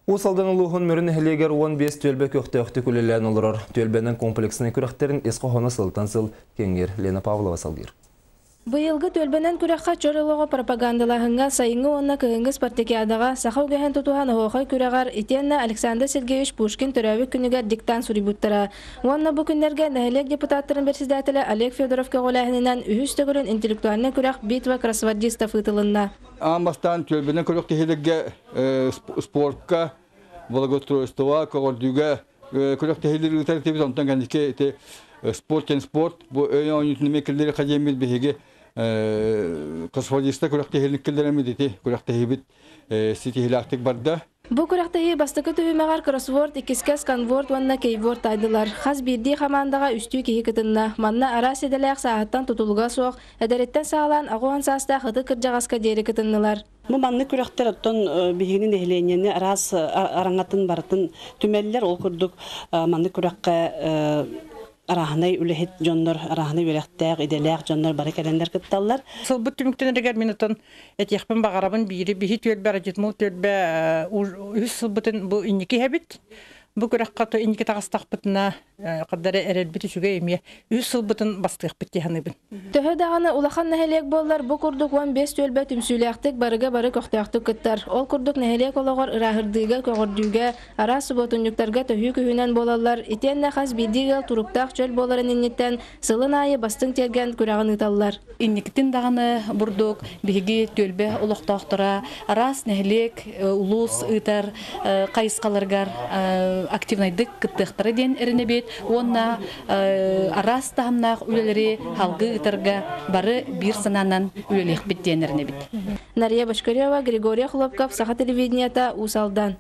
Уус Алдан улууһун Мүрү нэһилиэгэр 15 түөлбэ көхтөөхтүк үлэлээн олорор. Түөлбэнэн комплекснай күрэхтэрин ис хоһооно сылтан сыл кэҥиир. Лена Павлова салгыыр. Быйылгы түөлбэнэн күрэххэ чөл олоҕу пропагандалааһыҥҥа, сайыҥҥы уонна кыһыҥҥы спартакиадаҕа, саха үгэһин тутуһан оһуохай күрэҕэр, итиэннэ Александр Сергеевич Пушкин төрөөбүт күнүгэр диктант суруйбуттара. Уонна бу күннэргэ нэһилиэк депутаттарын председателэ Олег Федоров көҕүлээһининэн үһүс төгүлүн интеллектуальнай күрэх «Битва кроссвордистов» ыытылынна. Аан бастаан түөлбэнэн күрэх тиһилэргэ спортка, благоустройствоҕа, көҕөрдүүгэ күрэхтэһиилэр ыытар этибит. Онтон кэнники ити спорт диэн спорт бу өй оонньуутун эмиэ киллэри хадьиэммит биһиги космодиста күрэхтэһиини киллэрэммит ити күрэхтэһиибит ситиһиилээхтик барда. Бу күрэхтэһии бастакы түһүмэҕэр кроссворд, иккискэ сканворд уонна кейворд таайдылар. Хас биирдии хамаандаҕа үстүү киһи кытынна. Манна араас идэлээх сааһыттан тутулуга суох, эдэриттэн саҕалаан 80 саастаах ытык кырдьаҕаска диэри кытыннылар. Бу маннык күрэхтэр оттон биһигини нэһилиэнньэни араас араҥатын барытын түмэллэр. Ол курдук маннык күрэххэ арааһынай үлэһит дьоннор, арааһынай үөрэхтээх, идэлээх дьоннор бары кэлэннэр кытталлар. Сылбыт түмүктэнэригэр мин оттон этиэхпин баҕарабын биири биһи түөлбэ Радитмул түөлбэ үһүс сылбытын бу инники иһэбит. Бу күрэххэ инники таҕыстахпытына Хардары эрэлбит үчүгэй эмиэ үс сылбытын бастыахпыт дии саныыбын. Төһө даҕаны улахан нэһилиэк буоллар, бу курдук 15 түөлбэ түмсүүлээхтик барыга бары көхтөөхтүк кыттар. Ол курдук нэһилиэк олоҕор ырааһырдыыга, көҕөрдүүгэ, араас субуотунньуктарга төһүү күһүнэн буолаллар, итиэннэ хас биирдии ыал туруктаах чөл буоларын инниттэн сылын аайы бастыҥ тиэргэн күрэҕин ыыталлар. Инникитин даҕаны бурдук биһиги түөлбэ олохтоохторо араас нэһилиэк, улуус ыытар хайысхаларыгар активнайдык кыттыахтара диэн эрэнэбит уонна араас таһымнаах үлэлэри салгыы ыытарга бары биир санаанан үлэлиэхпит диэн эрэнэбит. Нария Бочкарева, Григорий Хлопков, Саха телевидениета, Уус Алдан.